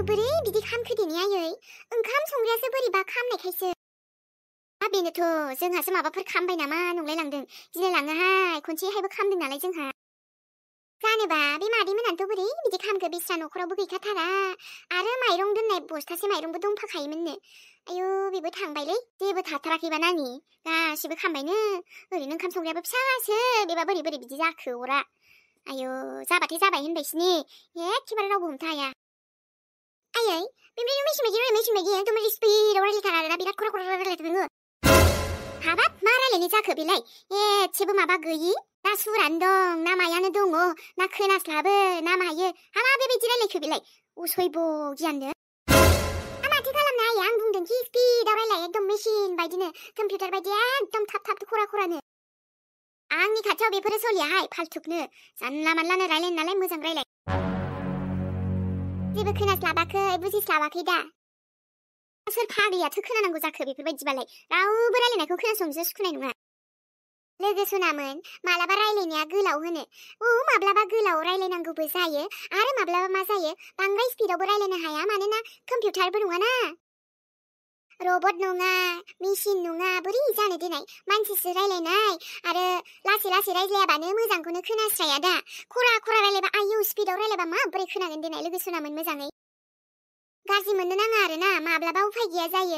बोरै बिदि खामखो देनि आयै ओंखाम संग्रायासो बोरैबा खामनायखायसो बेनोथ' जोंहासो माबाफोर खामबाय नामा नंलायलांदों गिलायलाङोहाय खनसेहायबो खामदों नालाय जोंहा जानोबा बे मादैमोनानोथ' बोरै बिदि खामखो बिस्रा न'खरावबो गैखाथारा आरो माइरं दोननाय बस्थासे माइरंबो दंफाखायोमोननो आयौ बेबो थांबायलै जेबो थाथाराखैबा नानि गासिबो खामबायनो ओरैनो ओंखाम संग्रायाबो फिसासो बेबा बोरै बोरै बिदि जाखो अरा आयौ जाबाथाय जाबाय होनबायसोनि एखेबारे रावबो हमथा हाया आयै बेनिफ्राय मेसिन बायदि एकदम स्पिडआव रायलायथारा आरोना बिराद खरा खरा रायलायथारो नोङो हाबाब मा रायलायनाय जाखो बेलाय एसेबो माबा गैयि ना सुरानो दं ना मायानो दङ ना खोनास्लाबो ना मायो मा बेबायदि रायलायखो बेलाय उसयब' गियाननो माथो खालामनो आयै आं बुंदों कि स्पिडआव रायलाय एकदम मेसिन बायदिनो कम्पिउटार बायदि एकदम थाब थाब खरा खरानो आंनि खाथियाव बेफोरो सलियाहाय फालथुकनो जानला मानलानो रायलायनो नालाय मोजां रायलाय जेबो खोनास्लाबाखै बुजिस्लाबाखै दा सोर फाग्लियाथो खोनानांगौ जाखो बेफोरबायदिबालाय रावबो रायलायनायखौ खोनासंनोसो सुखुनाय नङा लोगो सनामोन मालाबा रायलायनाया गोलाव होनो माब्लाबा गोलाव रायलायनांगौबो जायो आरो माब्लाबा मा जायो बांद्राय स्पिडआवबो रायलायनो हाया मानोना कम्पिउटारबो नङाना रबट नङा मेसिन नङा बोरै जानो देनाय मानसिसो रायलायनाय आरो लासै लासै रायज्लायाबानो मोजांखौनो खोनास्राया दा खरा खरा रायलायबा आयौ स्पिडआव रायलायबा माबोरै खोनागोन देनाय लोगो सनामोन मोजाङै गाज्रि मोननो नाङा आरोना माब्लाबा उफाय गैया जायो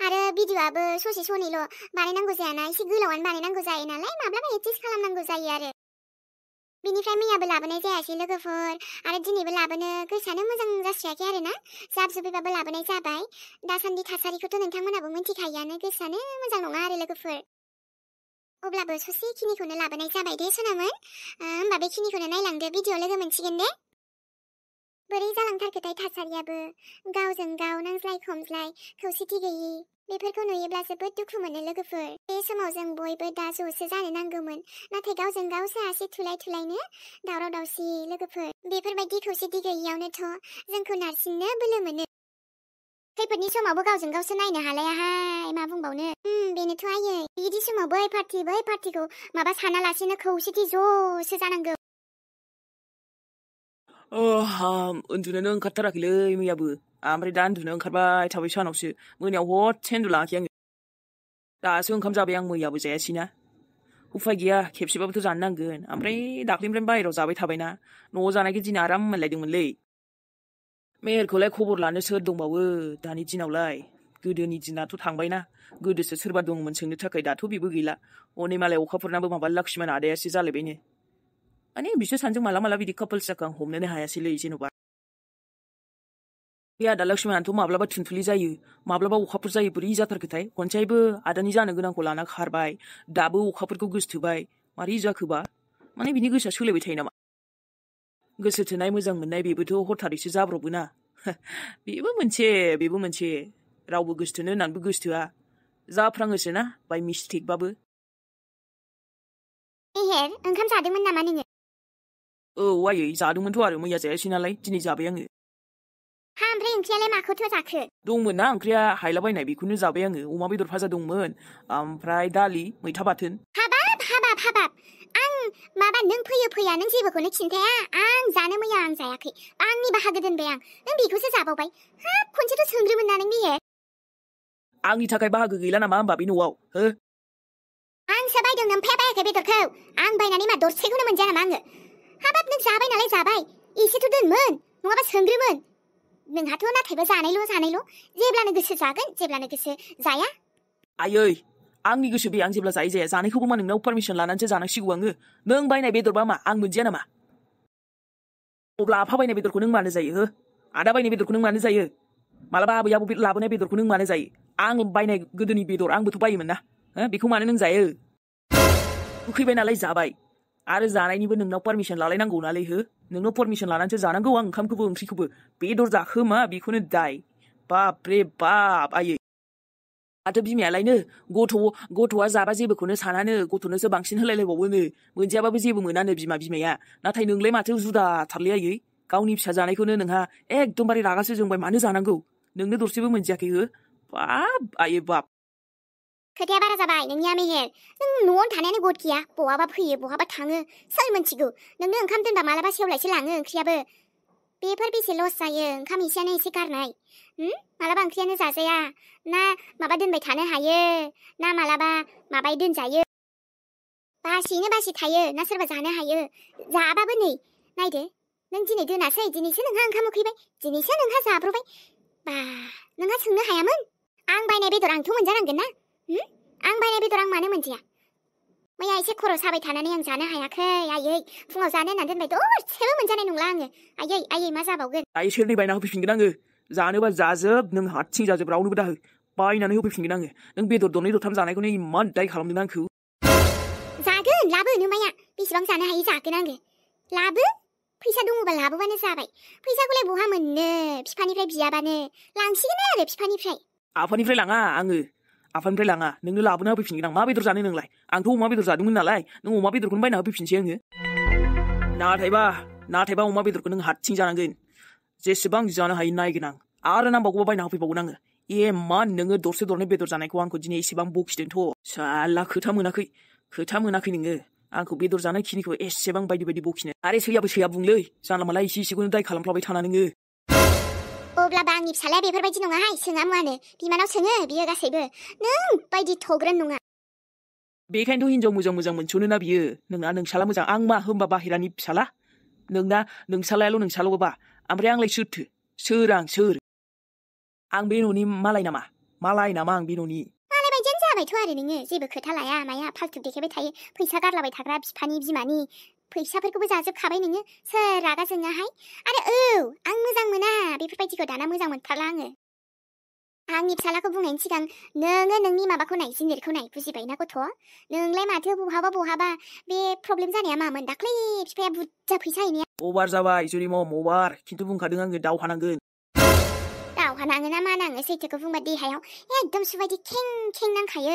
आरो भिडिअ'आबो ससे सनैल' बानायनांगौ जायाना एसे गोलावानो बानायनांगौ जायो नालाय माब्लाबा एडजास्ट खालामनांगौ जायो आरो बिनिफ्राय मैयाबो लाबोनाय जायासै लोगोफोर आरो दिनैबो लाबोनो गोसोआनो मोजां जास्रायाखै आरोना जाब जुबैबाबो लाबोनाय जाबाय दासान्दि थासारिखौथ' नोंथांमोनाबो मिथिखायोआनो गोसोआनो मोजां नङा आरो लोगोफोर अब्लाबो ससेखिनिखौनो लाबोनाय जाबाय दे सनामोन होमबा बेखिनिखौनो नायलांदो भिडिअ लोगो मोनसिगोन दे बोरै जालांथारखोथाय थासारियाबो गावजों गाव नांज्लाय खमज्लाय खौसेथि गैयि बेफोरखौ नुयोब्ला जोबोद दुखु मोनो लोगोफोर बे समाव जों बयबो दा ज'सो जानो नांगौमोन नाथाय गावजों गावसो आसि थुलायनो दावराव दावसि लोगोफोर बेफोरबायदि खौसेथि गैयियावनोथ' जोंखौ नारसिननो बोलो मोनो खैफोदनि समावबो गावजों गावसो नायनो हालायाहाय मा बुंबावनो बेनोथ' आयै बिदि समाव बै पार्टिखौ माबा सानालासेनो खौसेथि ज'सो जानांगौ उन्दुनोनो ओंखारथाराखैलै मैयाबो ओमफ्राय दा उन्दुनो ओंखारबाय थाबाय सानावसो मोनायाव हरसे उन्दुलाङाखै आङो दासो ओंखाम जाबाय आं मैयाबो जायासैना उफाय गैया खेबसेबाबोथ' जानो नांगोन ओमफ्राय दाख्लैनिफ्राय बाहेरायाव जाबाय थाबायना न'आव जानायखौ दिनै आराम मोनलायदोंमोनलै मेहेरखौलाय खबर लानो सोर दंबावो दानि दिनावलाय गोदोनि दिनाथ' थांबायना गोदोसो सोरबा दंमोन सोंनो थाखाय दाथ' बेबो गैला हनै मालाय अखाफोरनाबो माबा लाक्ष्मण आदायासो जालायबायनो माने बिसोर सानैजों माला बिदि कापल्स जाखो आं हमनोनो हायासैलै जेन'बा बे आदा लक्ष्मणाथ' माब्लाबा थुनथुलि जायो माब्लाबा अखाफोर जायो बोरै जाथारखोथाय खनसेबो आदानि जानो गोनांखौ लाना खारबाय दाबो अखाफोरखौ गोसोथोबाय मारै जाखोबा माने बिनि गोसोआ सोलायबाय थायो नामा गोसो थोनाय मोजां मोननाय बेबोथ' हरथारैसो जाब्रबोना बेबो मोनसे रावबो गोसोथोनो होननानैबो गोसोथोआ जाफ्राङोसो ना बाय मिस्टेकबाबो मेहेर ओंखाम जादोंमोन नामा नोङो आयै जादोंमोनथ' आरो मैया जायासै नालाय दिनै जाबाय आङो ओमफ्राय ओंख्रियालाय माखौथो जाखो दंमोन ना ओंख्रिया हायलाबायनाय बेखौनो जाबाय आङो अमा बेदर भाजा दंमोन ओमफ्राय दालि मैथा बाथोन हाबाब आं माबा नों फैया नों जेबोखौनो खिन्थाया आं जानो मैया आं जायाखै आंनि बाहागो दोनबाय आं नों बेखौसो जाबावबाय हाब खनसेथ' सोंग्रोमोन ना नों मेहेर आंनि थाखाय बाहागो गैला नामा होमबा बे न'आव हो आंसो बायदों नोमफाया बायाखै बेदरखौ आं बायनानै मा दरसेखौनो मोनजाया नामा आङो हाबाब नों जाबाय नालाय जाबाय एसेथ' दोनमोन नङाबा सोंग्रोमोन नोंहाथ' नाथायबा जानायल' जेब्लानो गोसो जागोन जेब्लानो गोसो जाया आयै आंनि गोसो बे आं जेब्ला जायो जाया जानायखौबो मा नोंनाव पारमिसन लानानैसो जानांसिगौ आङो नों बायनाय बेदरबा मा आं मोनजाया नामा अब्ला आफा बायनाय बेदरखौ नों मानो जायो हो आदा बायनाय बेदरखौ नों मानो जायो मालाबा आबै आबौ लाबोनाय बेदरखौ नों मानो जायो आं बायनाय गोदोनि बेदर आंबोथ' बायोमोन ना बेखौ मानो नों जायो उखैबाय नालाय जाबाय आरो जानायनिबो नोंनाव पारमिसन लालायनांगौ नालै हो नोंनाव पारमिसन लानानैसो जानांगौ आं ओंखामखौबो ओंख्रिखौबो बेदर जाखोमा बेखौनो दाय बाप रे बाप आयै माथो बिमायालायनो गथ'आ जाबा जेबोखौनो सानानो गथ'नोसो बांसिन होलायलायबावोनो मोनजायाबाबो जेबो मोनानो बिमाया नाथाय नोंलाय माथो जुदाथारलै आयै गावनि फिसा जानायखौनो नोंहा एकदमबारे रागासो जोंबाय मानो जानांगौ नोंनो दरसेबो मोनजायाखै हो बाप आयै बाप खोथाया बारा जाबाय नोंनिया मेहेर नों न'आवनो थानायानो गद गैया बहाबा फैयो बहाबा थाङो सोर मोनथिगौ नोंनो ओंखाम दोनबा मालाबा सेवलायसो लाङो ओंख्रियाबो बेफोर बेसे लस जायो ओंखाम एसेयानो एसे गारनाय मालाबा ओंख्रियानो जाजाया ना माबा दोनबाय थानो हायो ना मालाबा माबाय दोनजायो बासियैनो बासि थायो ना सोरबा जानो हायो जाबाबो नै नायदो नों दिनै दोनासै दिनैसो नोंहा ओंखाम उखैबाय दिनैसो नोंहा जाब्रबाय बा नोंहा सोंनो हायामोन आं बायनाय बेदर आंथ' मोनजानांगोन ना आं बायनाय बेदर आं मानो मोनजाया मैया एसे खर' साबाय थानानै आं जानो हायाखै आयै फुङाव जानो होननानै दोनबाय दसेबो मोनजानाय नंला आङो आयै मा जाबावगोन दायो सोरनि बायना होफैफिनगोन आङो जानोबा जाजोब नों हारसिं जाजोब रावनोबो दाहो बायनानै होफैफिनगोन आङो नों बेदर दरनै दरथाम जानायखौनो इमान दाय खालामदों आंखौ जागोन लाबो नोमाया बेसेबां जानो हायो जागोन आङो लाबो फैसा दङबा लाबोबानो जाबाय फैसाखौलाय बहा मोननो बिफानिफ्राय बियाबानो लांसिगोन आरो बिफानिफ्राय आफानिफ्राय लाङा आङो आफानिफ्राय लाङा नोंनो लाबोना होफैफिनगोन आं मा बेदर जानो नोंलाय आंथ' अमा बेदर जादोंमोन नालाय नों अमा बेदरखौनो बायना होफैफिनसै आङो नाथायबा अमा बेदरखौ नों हारसिं जानांगोन जेसेबां जानो हायो नायगोन आं आरो नांबावगौबा बायना होफैबावगोन आङो एमान नोङो दरसे दरनै बेदर जानायखौ आंखौ दिनै एसेबां बखिदोंथ' साला खोथा मोनाखै नोङो आंखौ बेदर जानाय खिनिखौ एसेबां बायदि बखिनो आरो सैया बुंलै जानला माला एसेखौनो दाय खालामफ्लाबाय थाना नोङो अब्लाबो आंनि फिसालाया बेफोरबायदि नङाहाय सोङा मुवानो बिमानाव सोङो बियो गासैबो नों बायदि थग्रोन नङा बेखायनोथ' हिनजाव मोजां मोनस'नो ना बियो नोंना नोंसाला मोजां आं मा होमबा बाहेरानि फिसाला नोंसालायाल' नोंसाल'बा ओमफ्राय आंलाय सोर आं बे न'नि मालाय नामा आं बे न'नि मालाय बायदियानो जाबायथ' आरो नोङो जेबो खोथा लाया माया फाल्थु देखायबाय थायो फैसा गारलाबाय थाग्रा बिफानि बिमानि फैसाफोरखौबो जाजोबखाबाय नोङो सोर रागा जोङाहाय आरो आं मोजां मोना बेफोरबायदिखौ दाना मोजां मोनथारला आङो आंनि फिसालाखौ बुंनायनि सिगां नोङो नोंनि माबाखौ नाय जिनिरखौ नाय बुजिबायना गथ' नोंलाय माथो बहाबा बे प्रब्लेम जानाया मामोन दाख्लै बिफाया बुरजा फैसा हैनाया अभार जाबाय जुरिमम अभार खिन्थु बुंखादों आङो दावहा नांगोन दावहा नाङो ना मा नाङो सैथोखौ बुंबा देहायाव एकदम सुबायदि खें नांखायो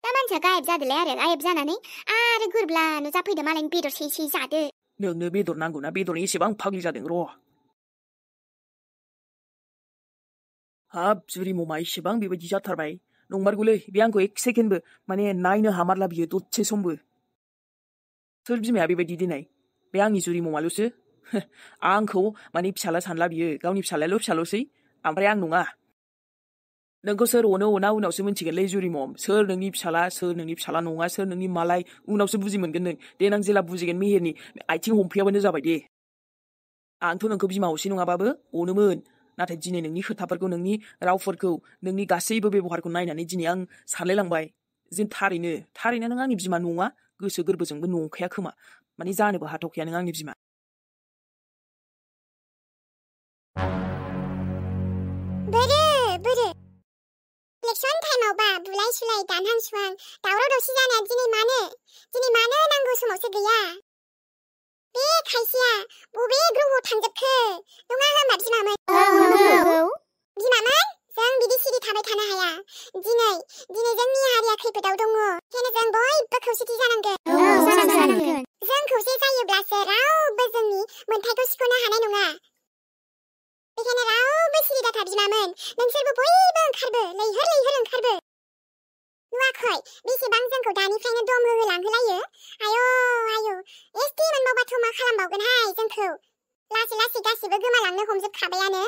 दा मानसिया गायब जादोलाय आरो गायब जानानै आरो गोरब्ला नुजाफैदो मालायनि बेदर से जादो नोंनो बेदर नांगौना बेदरनि एसेबां फाग्लि जादों र' हाब जुरिममा एसेबां बेबायदि जाथारबाय नंमारगौलै बे आंखौ एक सेकेन्डबो माने नायनो हामारला बियो दसे समबो सोर बिमाया बेबायदि दिनै बे आंनि जुरिममाल'सो आंखौ माने फिसाला सानला बियो गावनि फिसाल'सै ओमफ्राय आं नङा नोंखौ सोर अनो अना उनावसो मिन्थिगोनलै जुरिमम सोर नोंनि फिसाला नङा सोर नोंनि मालाय उनावसो बुजि मोनगोन नों देनां जेला बुजिगोन मेहेरनि आथिं हमफैयाबानो जाबाय दे आंथ' नोंखौ बिमा असे नङाबाबो अनोमोन नाथाय दिनै नोंनि खोथाफोरखौ नोंनि रावफोरखौ नोंनि गासैबो बेबहारखौ नायनानै दिनै आं सानलायलांबाय जे थारैनो नों आंनि बिमा नङा गोसो गोरबोजोंबो नंखाया खोमा माने जानोबो हाथावखाया नों आंनि बिमा बोरो इलेक्सन टाइमावबा बुलाय सुलाय दानहां सुहां दावराव दावसि जानाया दिनै मानो नांगौ समावसो गैया बे खायसेया बबे ग्रहआव थांजोबखो नङा होमबा बिमामोन बिमामोन जों बिदि सिरि थाबाय थानो हाया दिनै जोंनि हारिया खैफोदाव दङ बेखायनो जों बयबो खौसेथि जानांगोन जों खौसे जायोब्लासो रावबो जोंनि मोन्थायखौ सिख'नो हानाय नङा बेखायनो रावबो सिरि दाथा बिमामोन नोंसोरबो बयबो ओंखारबो लैहोर ओंखारबो नुवाखै बेसेबां जोंखौ दानिफ्रायनो दम होहोलांहोलायो आयौ एसटि मोनबावबाथ' मा खालामबावगोनहाय जोंखौ लासै गासिबो गोमालांनो हमजोबखाबायानो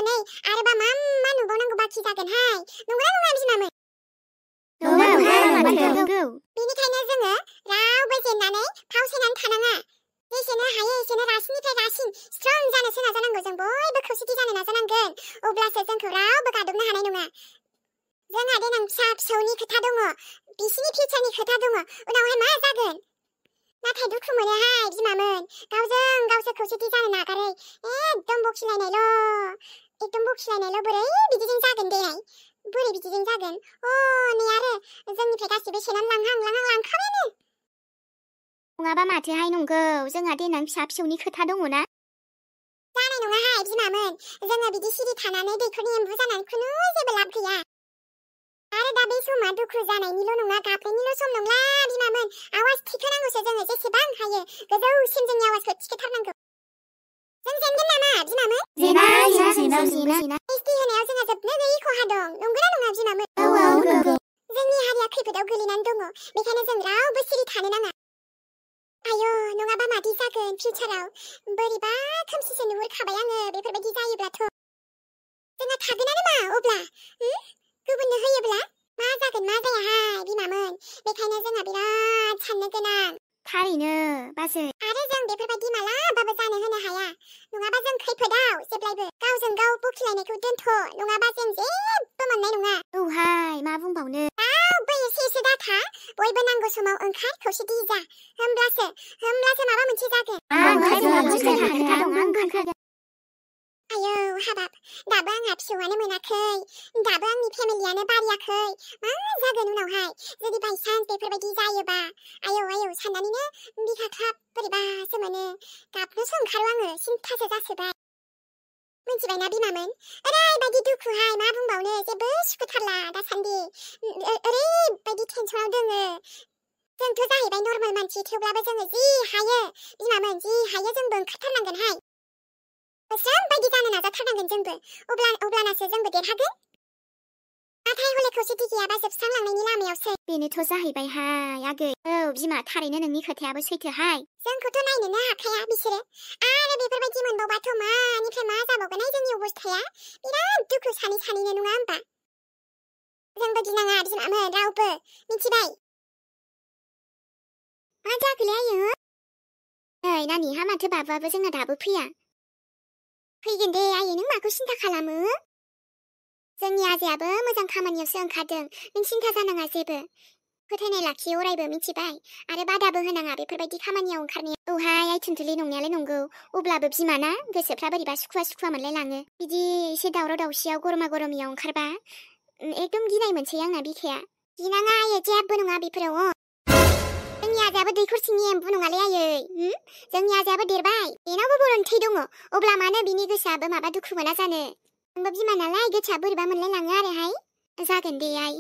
नै आरोबा मा नुबावनांगौ बाखि जागोनहाय नंगौना बिमामोन नंगौ बेनिखायनो जोङो रावबो जेननानै फावसायनानै थानाङा जेसेनो हायो एसेनो रासिननिफ्राय रासिन स्ट्रं जानोसो नाजानांगौ जों बयबो खौसेथि जानो नाजानांगोन अब्लासो जोंखौ रावबो गादबनो हानाय नङा जोंहा देनां फिसौनि खोथा दङ बिसिनि फिउचारनि खोथा दङ उनावहाय मा जागोन नाथाय दुखु मोनोहाय बिमामोन गावजों गावसो खौसेथि जानो नागारै एकदम बखिलायनायल' बोरै बिदिजों जागोन देनाय बोरै बिदिजों जागोन नै आरो जोंनिफ्राय गासिबो सेनानै लांखाबायानो नङाबा माथोहाय नंगौ जोंहा देनां फिसौनि खोथा दङ ना जानाय नङाहाय बिमामोन जोङो बिदि सिरि थानानै दैखरनि एम्बु जानानै खुनु जेबो लाब गैया आरो दा बे समा दुखु जानायनिल' नङा गाबनायनिल' सम नंला बिमामोन आवाज थिखोनांगौसो जोङो जेसेबां हायो गोजौसिम जोंनि आवाजखौ थिखोथारनांगौ जों जेनगोन नामा बिमामोन जेना एसटि होनायाव जोंहा जोबनो गैयै खहा दं नंगौना नङा बिमामोन नंगौ जोंनि हारिया खैफोदाव गोलैनानै दङ बेखायनो जों रावबो सिरि थानो नाङा आयौ नङाबा मादि जागोन फिउचाराव बोरैबा खोमसिसो नुहुरखाबाय आङो बेफोरबायदि जायोब्लाथ'। जोंहा थागोनानो मा अब्ला गुबुननो होयोब्ला मा जागोन मा जायाहाय बिमामोन। बेखायनो जोंहा बिराद साननो गोनां। थारैनो बाजै। आरो जों बेफोरबायदि मालाबाबो जानो होनो हाया। नङाबा जों खैफोदाव जेब्लायबो गावजों गाव बखिलायनायखौ दोनथ'। नङाबा जों जेबो मोननाय नङा। औहाय मा बुंबावनो। रावबो एसे दाथा। बयबो नांगौ समाव ओंखार खौसेथि जा। होमब्लासो माबा मोनसे जागोन। आयौ हाबाब, दाबो आंहा फिसौआनो मोनाखै। दाबो आंनि फेमिलियानो बारियाखै। मा जागोन उनावहाय जुदि बायसान्स बेफोरबायदि जायोबा। आयौ साननानैनो बिखा ख्लाब बोरैबासो मोनो। गाबनोसो ओंखारो आङो, सिन्थासो जासोबाय। मिथिबायना बिमामोन, ओरैबायदि दुखुहाय मा बुंबावनो, जेबो सुखुथारला दासान्दि। ओरैबायदि टेनसनाव दोङो। जोंथ' जाहैबाय नर्मेल मानसि, थेवब्लाबो जोङो जि हायो बिमामोन, जि हायो जोंबो ओंखारथारनांगोनहाय। बोसोर बायदि जानो नाजाथारनांगोन जोंबो। अब्लानासो जोंबो देरहागोन। नाथाय हले खौसेथि गैयाबा जोबस्रांलांनायनि लामायावसो। बेनोथ' जाहैबायहाय आगै। औ बिमा, थारैनो नोंनि खोथायाबो सैथोहाय। जोंखौथ' नायनोनो हाखाया बिसोरो। आरो बेफोरबायदि मोनबावबाथ' मानिफ्राय मा जाबावगोनहाय जोंनि अबस्थाया। बिराद दुखु सानैनो नङा होमबा। जोंबो गिनाङा बिमामोन रावबो, मिथिबाय। मा जाखोलै आयौ? नै नानिहा, माथो बाबुआबो जोंना दाबो फैया? फैगोन दे आयै, नों माखौ सिन्था खालामो? जोंनि आजायाबो मोजां खामानियावसो ओंखारदों। नों सिन्था जानाङा जेबो। फोथायनाय लाखियो अरायबो, मिथिबाय। आरो बादाबो होनाङा बेफोरबायदि खामानियाव ओंखारनाया। औहाय आइथुनथुलि, नंनायालाय नंगौ। अब्लाबो बिमाना गोसोफ्रा बोरैबा सुखुवा मोनलायलाङो। बिदि एसे दावराव दावसियाव गरमा गरमियाव ओंखारबा एकदम गिनाय मोनसै आंना बिखाया। गिनाङा आयै, जेबो नङा बेफोराव। जोंनि आजायाबो दैखर सिंनि एम्बु नङालै आयै। जोंनि आजायाबो देरबाय, बेनावबो बर'नि थै दङ। अब्ला मानो बिनि गोसोआबो माबा दुखु मोना जानो। नोंबो बिमा नालाय गोसोआ बोरैबा मोनलायलाङो आरोहाय। जागोन दे आइ।